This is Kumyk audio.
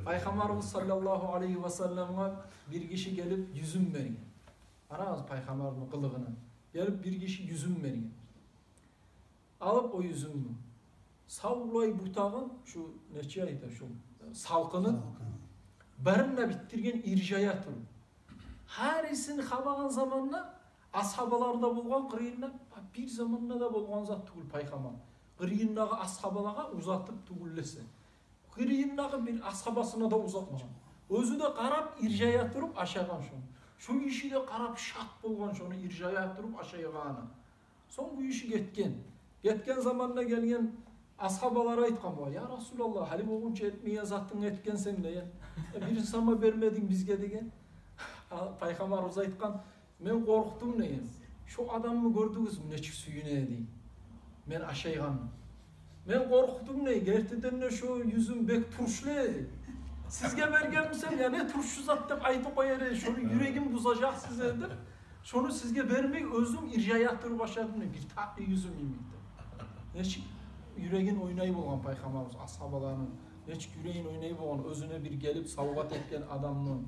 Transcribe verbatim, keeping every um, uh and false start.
Пайхаммарыбыз саллаллагьу алайгьи ва салламгъа бир гиши гелип юзюм берген. Къарагъыз, пайхаммарны къылыгъына. Гелип бир гиши юзюм берген. Алып о юзюмню, савлай бутагъын, шу нече айта, шу салкъынын, салкъын, барын да битдирген, иржая туруп. Гьарисин хабагъан заманда асгьабалар да болгъан къырыйында, бир заманда да болгъан зат тюгюл пайхаммар къырыйындагъы асгьабалагъа узатып тюгюл эсе. Къырыйындагъы бир асгьабасына да узатмагъан. Оьзю де къарап, иржая туруп ашагъан шону. Шо гиши де къарап шат болгъан шону иржая туруп ашайгъанына. Сонг бу гиши гетген. Гетген заманда гелген асгьабалар айтгъан бугъар: «Я Расулаллагь, гьали болгъунча этмеген затынгны этгенсен», — деген. «Э, бирин сама бермединг бизге», — деген. А, пайхаммарыбыз айтгъан: «Мен къоркъдум, — деген, — шо адамны гёрдюгюзмю, нечик сююне эди мен ашайгъанны? Мен къоркъдум, — деген, — гертиден де шо юзюм бек туршлу эди. Сизге бергенмисем, я не туршлу зат деп айтып къояр эди, шону юрегин бузажакъсыз эди деп, шону сизге бермей, оьзюм иржая туруп ашадым, — деген, — бир татли юзюм йимик», — деп. Нечик юрегин ойнай болгъан пайхаммарыбыз асгьабаланы, нечик юрегин ойнай болгъан оьзюне бир гелип савгъат этген адамны.